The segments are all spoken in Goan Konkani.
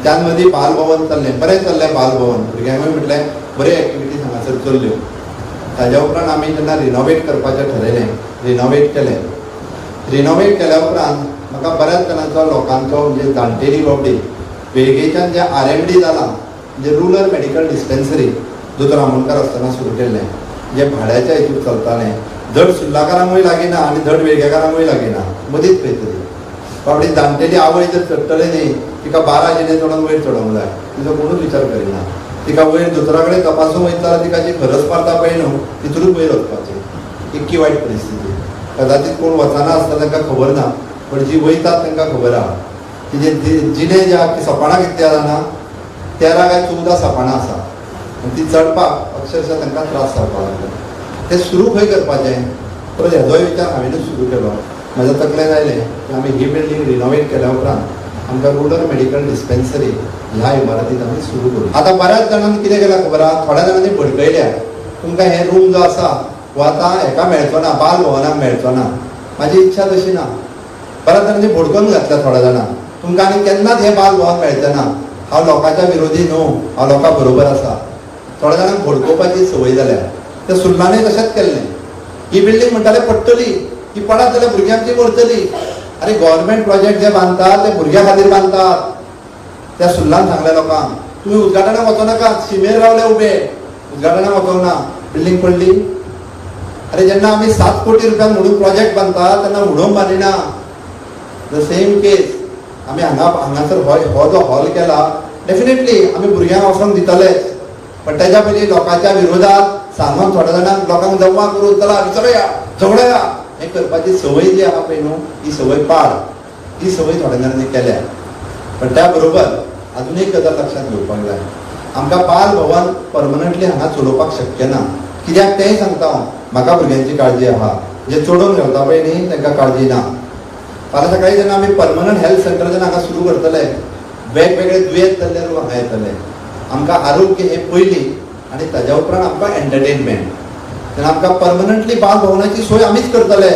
त्यान मदीं बालभवन चल्लें, बरें चल्लें बालभवन. भुरग्यांकूय म्हटलें बऱ्यो एक्टिविटीज हांगासर चल्ल्यो. ताज्या उपरांत आमी जेन्ना रिनोवेट करपाचें ठरयलें, रिनोवेट केलें. रिनोवेट केल्या उपरांत म्हाका बऱ्याच जाणांचो, लोकांचो, म्हणजे जाणटेली बाबडी, वेळगेच्यान जे आरएमडी जालां, म्हणजे रुरल मेडिकल डिस्पेन्सरी, दोतोर आमोणकार आसतना सुरू केल्लें, जे भाड्याच्या हितून चलतालें, धड सुर्लाकारांकूय लागीं आनी धड वेळगेकारांकूय लागीं, मदींच खंय तरी. बाबडी जाणटेली आवय जर चडटले न्ही, तिका 12 जिणे चडोवन वयर चडोवंक जाय. तिचो कोणूच विचार करिना. तिका वयर दोतोरा कडेन तपासूंक वयता जाल्यार तिका जी खरस मारता पळय न्हू, तितूनच वयर वचपाचें. इतकी वायट परिस्थिती. कदाचित कोण वचना आसता तांकां खबर ना, पण जी वयतात तांकां खबर आहा. तिजे जिणे जे आहा, सपाणां कितली आहा जाणा? 13 काय 14 सपाणां आसा आनी ती चडपाक अक्षरशः तांकां त्रास जावपाक लागले. ते सुरू खंय करपाचें? परत हेजोय विचार हांवेनूच सुरू केलो. म्हज्या तकलेन आयलें की आमी ही बिल्डींग रिनोवेट केल्या उपरांत आमकां रुरल मेडिकल डिस्पेन्सरी ह्या इमारतींत आमी सुरू करूं. आतां बऱ्याच जाणांनी कितें केलां खबर आहा? थोड्या जाणांनी भडकयल्या, तुमकां हे रूम जो आसा हो आतां हेका मेळचो ना, बाल भवनाक मेळचो ना. म्हाजी इच्छा तशी ना. बऱ्याच जाणांनी भडकोवन घातल्या थोड्या जाणांक, तुमकां आनी केन्नाच हें बाल भवन मेळचें ना. हांव लोकांच्या विरोधी न्हू, हांव लोकां बरोबर आसा. थोड्या जाणांक भडकोवपाची संवय जाल्या. त्या सुर्लानूय तशेंच केल्लें. ही बिल्डींग म्हणटाले पडटली, ही पडत जाल्यार भुरगीं आमची मरतली. अरे, गव्हर्मेंट प्रोजेक्ट जे बांदतात ते भुरग्यां खातीर बांदतात. त्या सुर्लान सांगलें लोकांक, तुमी उद्घाटनाक वचो नाका. शिमेर रावले उबे, उद्घाटनाक वचोंक ना. बिल्डींग पडली. अरे, जेन्ना आमी 7 कोटी रुपयान म्हणून प्रोजेक्ट बांदता तेन्ना उडोवंक बांदिना. The same केस आमी हांगा, हांगासर हो हो जो हॉल केला, डेफिनेटली आमी भुरग्यांक वचोंक दितलेच, पण तेज्या पयलीं लोकांच्या विरोधात सांगून थोड्या जाणांक, लोकांक जमा करून चला विचारुया, झगडया, हें करपाची संवय जी आहा पळय न्हू, ही संवय पाड. ही संवय थोड्या जाणांनी केल्या. पण त्या बरोबर अजून एक गजाल लक्षात घेवपाक जाय. आमकां बाल भवन परमनंटली हांगा चलोवपाक शक्य ना. कित्याक तेंय सांगता हांव. म्हाका भुरग्यांची काळजी आहा. जे चडोवन घालता पळय न्ही, तांकां काळजी ना. फाल्यां सकाळी जेन्ना आमी परमनंट हेल्थ सेंटर जेन्ना हांगा सुरू करतले, वेगवेगळे दुयेंत जाल्ले लोक हांगा येतले. आमकां आरोग्य हें पयलीं आनी ताज्या उपरांत आमकां एंटरटेनमेंट. तेन्ना आमकां परमनंटली बाल भवनाची सोय आमीच करतले.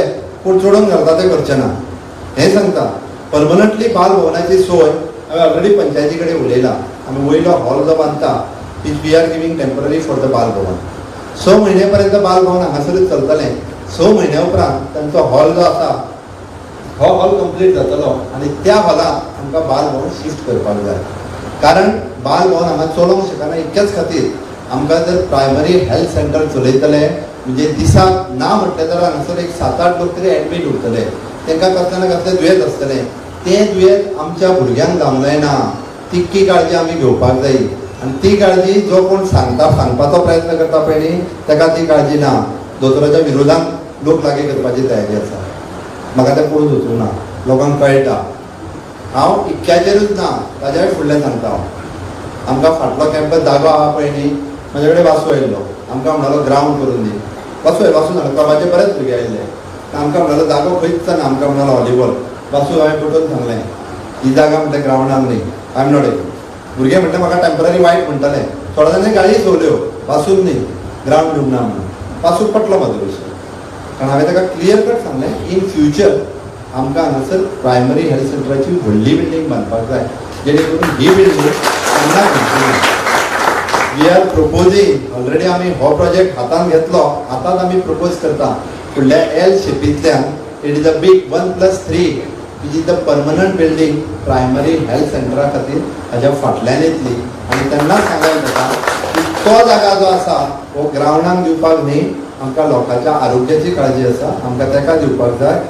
पूण चडोवन घालता ते करचे ना, हें सांगता. परमनंटली बाल भवनाची सोय हांवें ऑलरेडी पंचायती कडेन उलयलां. आमी वयलो हॉल जो बांदता, which we are giving temporary for the बाल भवन, 6 म्हयने पर्यंत बाल भवन हांगासरूच चलतलें. 6 म्हयन्या उपरांत तांचो हॉल जो आसा, हो हॉल कंप्लीट जातलो आनी त्या हॉलांत आमकां बाल भवन शिफ्ट करपाक जाय. कारण बाल भवन हांगा चलोवंक शकना इतक्याच खातीर, आमकां जर प्रायमरी हेल्थ सेंटर चलयतले म्हणजे दिसाक ना म्हटलें जाल्यार हांगासर एक सात आठ लोक तरी एडमीट उरतले. तांकां कसलें ना कसलें दुयेंत आसतलें. तें दुयेंत आमच्या भुरग्यांक जावंक जायना, तितकी काळजी आमी घेवपाक जाय. आनी ती काळजी जो कोण सांगता, सांगपाचो प्रयत्न करता पळय न्ही, ताका ती काळजी ना. दोतोराच्या विरोधात लोक लागीं करपाची तयारी आसा. म्हाका तें पळोवन वचूंक ना. लोकांक कळटा. हांव इतक्याचेरूच ना, ताज्याय फुडलें सांगता हांव. आमकां फाटलो कॅम्पस जागो आहा पळय न्ही, म्हजे कडेन वासू आयिल्लो. आमकां म्हणालो, ग्रावंड करून दी. वासू, वासू सांगता, क्लबाचे बरेच भुरगे आयिल्ले. आमकां म्हणालो, जागो खंयच ना. आमकां म्हणालो व्हॉलीबॉल. वासू, हांवें पटोवन सांगलें, ही जागा म्हटलें ग्रावंडाक न्ही. I am not able. भुरगे म्हटलें म्हाका टेंपररी वायट म्हणटाले. थोड्या जाणांनी गाळी सोडल्यो, वासून न्ही ग्रावंड दिवंक ना म्हणून. वासूक पटलो म्हाजो विशय, कारण हांवें ताका क्लियर कट सांगलें, इन फ्युचर आमकां हांगासर प्रायमरी हेल्थ सेंटराची व्हडली बिल्डींग बांदपाक जाय, जेणे करून ही बिल्डींग केन्ना घडची ना. We are proposing already. आमी हो प्रोजेक्ट हातान घेतलो. आतांच आमी प्रपोज करता फुडल्या L शेपींतल्यान. It is a big 1+3, which is the permanent building primary health सेंटरा खातीर हाज्या फाटल्यान येतली. आनी तेन्नाच सांगूंक जाता की तो जागा जो आसा हो ग्रावंडाक दिवपाक न्ही. आमकां लोकांच्या आरोग्याची काळजी आसा, आमकां ताका दिवपाक जाय.